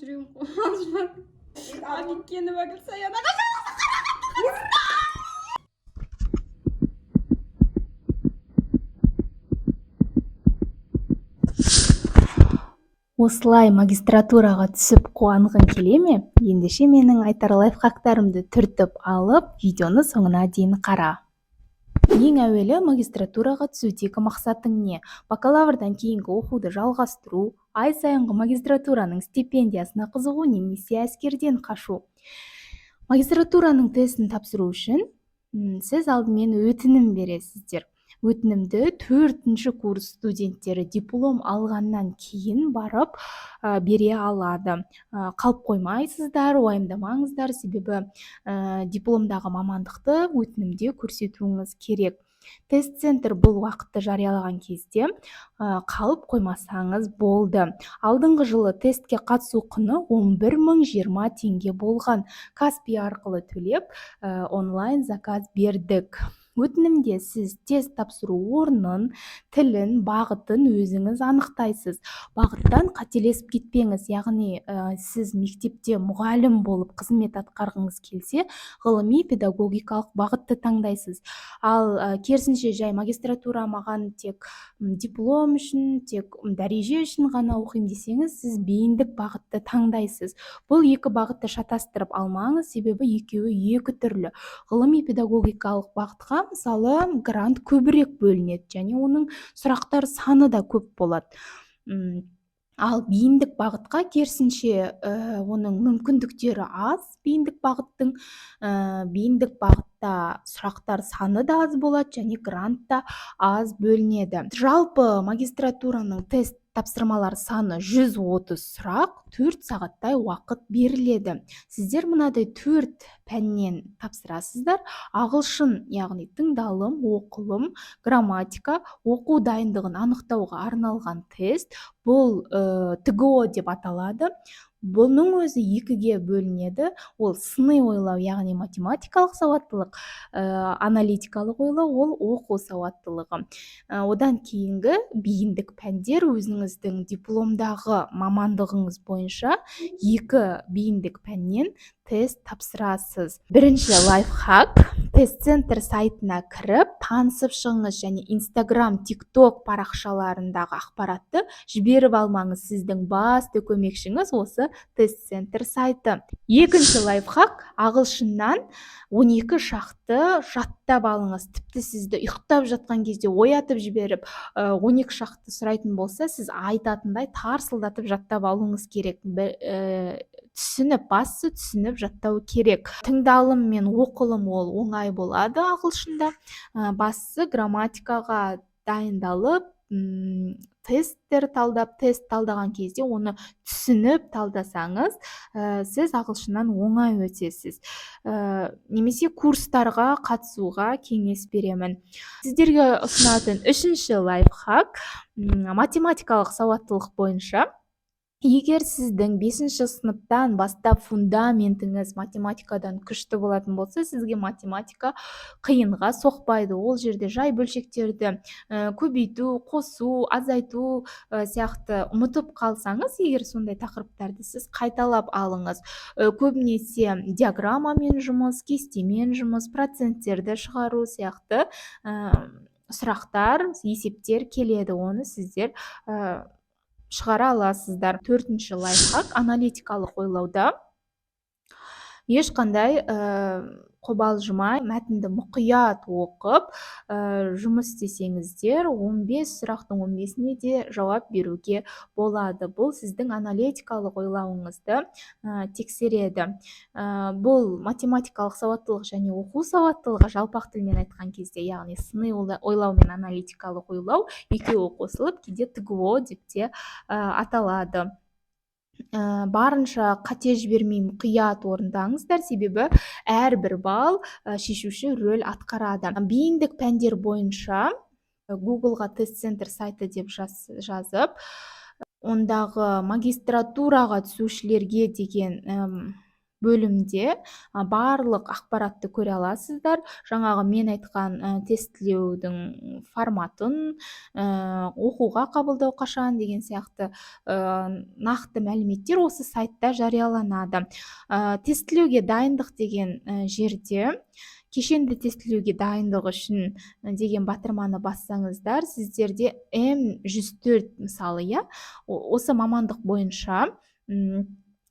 Жүрегім қобалжып. Абикенова Гүлсаяна. Осылай магистратураға түсіп қуанғың келе ме? Ендеше, менің айтар лайфхактарымды түртіп алып, видеоны соңына дейін қара. Ең әуелі, магистратураға түсудегі мақсатың не? Бакалаврдан кейінгі оқуды жалғастыру, ай сайынғы магистратураның стипендиясына қызығу немесе әскерден қашу? Магистратураның тестін тапсыру үшін сіз алдымен өтінім бересіздер. Өтінімді төртінші курс студенттері диплом алғаннан кейін барып бере алады. Қалып қоймайсыздар, уайымдамаңыздар, себебі дипломдағы мамандықты өтінімде көрсетуіңіз керек. Тест центр бұл уақытты жариялаған кезде қалып қоймасаңыз болды. Алдыңғы жылы тестке қатысу құны 11 020 теңге болған. Каспи арқылы төлеп, онлайн заказ бердік. Өтінімде сіз тест тапсыру орнын, тілін, бағытын өзіңіз анықтайсыз. Бағыттан қателесіп кетпеңіз, яғни сіз мектепте мұғалім болып қызмет атқарғыңыз келсе, ғылыми педагогикалық бағытты таңдайсыз. Ал керісінше, жай магистратура маған тек диплом үшін, тек дәреже үшін ғана оқимын десеңіз, сіз бейіндік бағытты таңдайсыз. Бұл екі бағытты шатастырып алмаңыз, себебі екеуі екі түрлі. Ғылыми педагогикалық бағытқа, мысалы, грант көбірек бөлінеді және оның сұрақтар саны да көп болады. Ал бейіндік бағытқа керісінше, оның мүмкіндіктері аз бейіндік бағыттың. Бейіндік бағытта сұрақтар саны да аз болады және грант та аз бөлінеді. Жалпы магистратураның тест тапсырмалар саны 130 сұрақ, 4 сағаттай уақыт беріледі. Сіздер мынадай төрт пәннен тапсырасыздар: ағылшын, яғни тыңдалым, оқылым, грамматика, оқу дайындығын анықтауға арналған тест, бұл ТГО деп аталады. Бұның өзі екіге бөлінеді: ол сыни ойлау, яғни математикалық сауаттылық, аналитикалық ойлау, ол оқу сауаттылығы. Одан кейінгі бейіндік пәндер, өзіңіздің дипломдағы мамандығыңыз бойынша екі бейіндік пәннен тест тапсырасыз. Бірінші лайфхак: тест центр сайтына кіріп, танысып шығыңыз және Инстаграм, Тикток парақшаларындағы ақпаратты жіберіп алмаңыз. Сіздің басты көмекшіңіз осы тест центр сайты. Екінші лайфхак: ағылшыннан 12 шақты жаттап алыңыз. Тіпті сізді ұйықтап жатқан кезде оятып жіберіп, 12 шақты сұрайтын болса, сіз айтатындай тарсылдатып жаттап алуыңыз керек. Түсініп, бастысы түсініп жаттау керек. Тыңдалым мен оқылым ол оңай болады ағылшында. Бастысы грамматикаға дайындалып, тесттер талдап, тест талдаған кезде оны түсініп талдасаңыз, сіз ағылшыннан оңай өтесіз. Немесе курстарға қатысуға кеңес беремін. Сіздерге ұсынатын үшінші лайфхак: математикалық сауаттылық бойынша. Егер сіздің бесінші сыныптан бастап фундаментіңіз математикадан күшті болатын болса, сізге математика қиынға соқпайды. Ол жерде жай бөлшектерді көбейту, қосу, азайту сияқты ұмытып қалсаңыз, егер сондай тақырыптарды сіз қайталап алыңыз. Көбінесе диаграммамен жұмыс, кестемен жұмыс, проценттерді шығару сияқты сұрақтар, есептер келеді. Оны сіздер шығара аласыздар. Төртінші лайфхак: аналитикалық ойлауда ешқандай қобалжымай, мәтінді мұқият оқып, жұмыс істесеңіздер, 15 сұрақтың 15-іне де жауап беруге болады. Бұл сіздің аналитикалық ойлауыңызды тексереді. Бұл математикалық сауаттылық және оқу сауаттылығы, жалпақ тілмен айтқан кезде, яғни сыни ойлау мен аналитикалық ойлау екеуі қосылып, кейде ТГО деп те аталады. Барынша қате жібермей, мұқият орындаңыздар, себебі әрбір балл шешуші рөл атқарады. Бейіндік пәндер бойынша Гуглға тест центр сайты деп жазып, ондағы магистратураға түсушілерге деген Бөлімде барлық ақпаратты көре аласыздар. Жаңағы мен айтқан тестілеудің форматын, оқуға қабылдау қашан деген сияқты нақты мәліметтер осы сайтта жарияланады. Тестілеуге дайындық деген жерде «Кешенді тестілеуге дайындық үшін» деген батырманы бассаңыздар, сіздерде М104, мысалы, иә, осы мамандық бойынша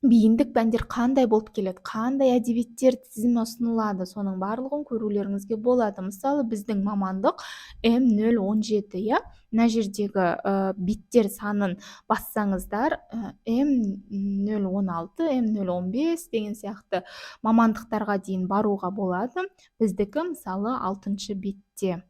бейіндік пәндер қандай болып келеді, қандай әдебиеттер тізімі ұсынылады, соның барлығын көрулеріңізге болады. Мысалы, біздің мамандық М017, иә. Мына жердегі биттер санын бассаңыздар, М016, М015 деген сияқты мамандықтарға дейін баруға болады. Біздікі, мысалы, алтыншы бетте.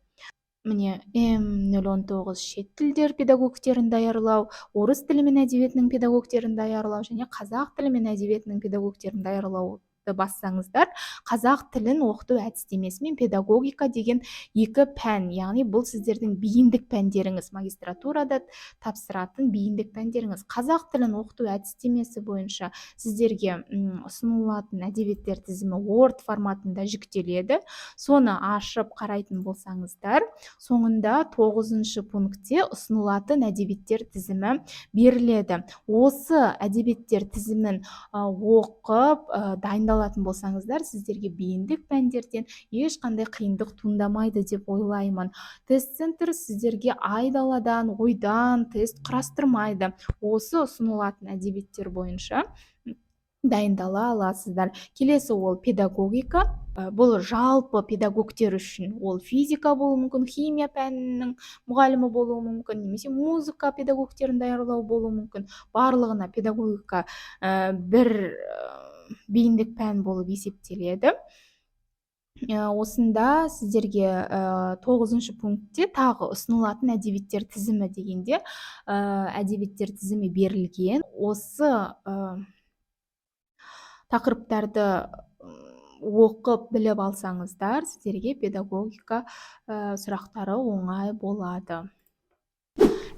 Міне, М019 шет тілдер педагогтерін даярлау, орыс тілі мен әдебиетінің педагогтерін даярлау және қазақ тілі мен әдебиетінің педагогтерін даярлауды бассаңыздар, қазақ тілін оқыту әдістемесі мен педагогика деген екі пән, яғни бұл сіздердің бейіндік пәндеріңіз, магистратурада тапсыратын бейіндік пәндеріңіз. Қазақ тілін оқыту әдістемесі бойынша сіздерге ұсынылатын әдебиеттер тізімі Word форматында жүктеледі. Соны ашып қарайтын болсаңыздар, соңында тоғызыншы пунктте ұсынылатын әдебиеттер тізімі беріледі. Осы әдебиеттер тізімін оқып дайындалатын болсаңыздар, сіздерге бейіндік пәндерден ешқандай қиындық туындамайды деп ойлаймын. Тест центр сіздерге айдаладан, ойдан тест құрастырмайды. Осы ұсынылатын әдебиеттер бойынша дайындала аласыздар. Келесі ол педагогика. Бұл жалпы педагогтер үшін. Ол физика болуы мүмкін, химия пәнінің мұғалімі болуы мүмкін немесе музыка педагогтерін даярлау болуы мүмкін. Барлығына педагогика бір бейіндік пән болып есептеледі. Осында сіздерге тоғызыншы пунктте тағы ұсынылатын әдебиеттер тізімі дегенде әдебиеттер тізімі берілген. Осы тақырыптарды оқып біліп алсаңыздар, сіздерге педагогика сұрақтары оңай болады.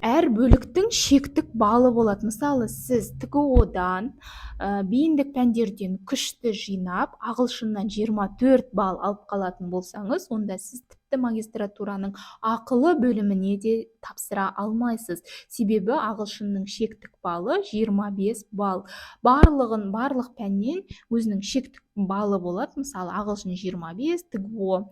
Әр бөліктің шектік балы болады. Мысалы, сіз ТГО-дан, бейіндік пәндерден күшті жинап, ағылшыннан 24 балл алып қалатын болсаңыз, онда сіз тіпті магистратураның ақылы бөліміне де тапсыра алмайсыз, себебі ағылшынның шектік балы 25 балл. Барлығын, барлық пәннен өзінің шектік балы болады. Мысалы, ағылшын 25, ТГО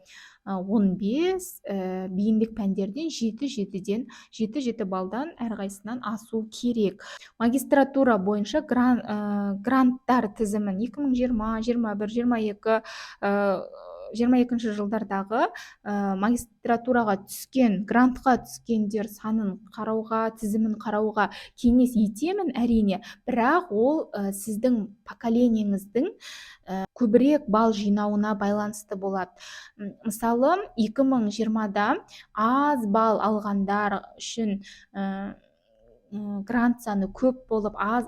15, бейіндік пәндерден 7 жетіден, 7-7 балдан әрқайсысынан асу керек. Магистратура бойынша гранттар тізімін 2020, 21, 22, 22 жылдардағы магистратураға түскен, грантқа түскендер санын қарауға, тізімін қарауға кеңес етемін, әрине. Бірақ ол сіздің поколениеңіздің көбірек балл жинауына байланысты болады. Мысалы, 2020-да аз балл алғандар үшін грант саны көп болып, аз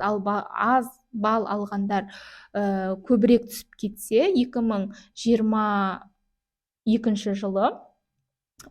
балл алғандар көбірек түсіп кетсе, 2022 жылы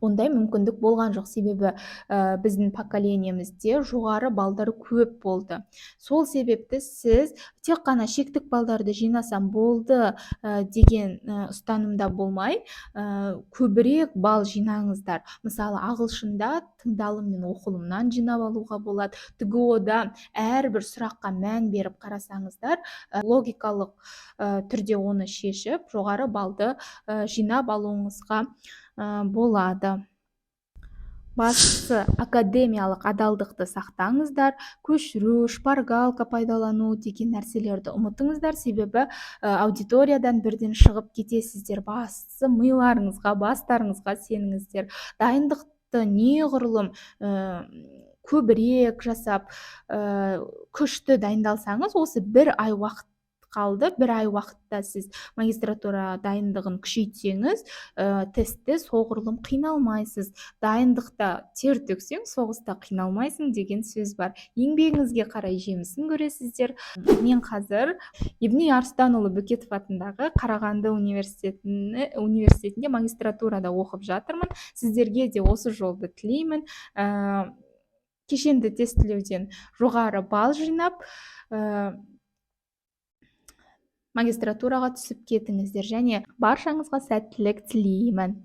ондай мүмкіндік болған жоқ, себебі біздің поколениемізде жоғары балдар көп болды. Сол себепті сіз тек қана шектік балдарды жинасам болды деген ұстанымда болмай, көбірек балл жинаңыздар. Мысалы, ағылшында тыңдалым мен оқылымнан жинап алуға болады. ТГО да әрбір сұраққа мән беріп қарасаңыздар, логикалық түрде оны шешіп, жоғары балды жинап алуыңызға болады. Бастысы, академиялық адалдықты сақтаңыздар. Көшіру, шпаргалка пайдалану деген нәрселерді ұмытыңыздар, себебі аудиториядан бірден шығып кетесіздер. Бастысы, миларыңызға, бастарыңызға сеніңіздер. Дайындықты неғұрлым көбірек жасап, күшті дайындалсаңыз, осы бір ай уақыт қалды, бір ай уақытта сіз магистратура дайындығын күшейтсеңіз, тестте соғұрлым қиналмайсыз. «Дайындықта тер төксең, соғыста қиналмайсың» деген сөз бар. Еңбегіңізге қарай жемісін көресіздер. Мен қазір Евней Арыстанұлы Бөкетов атындағы Қарағанды университетінде магистратурада оқып жатырмын. Сіздерге де осы жолды тілеймін. Кешенді тестілеуден жоғары балл жинап, Магистратураға түсіп кетіңіздер және баршаңызға сәттілік тілеймін.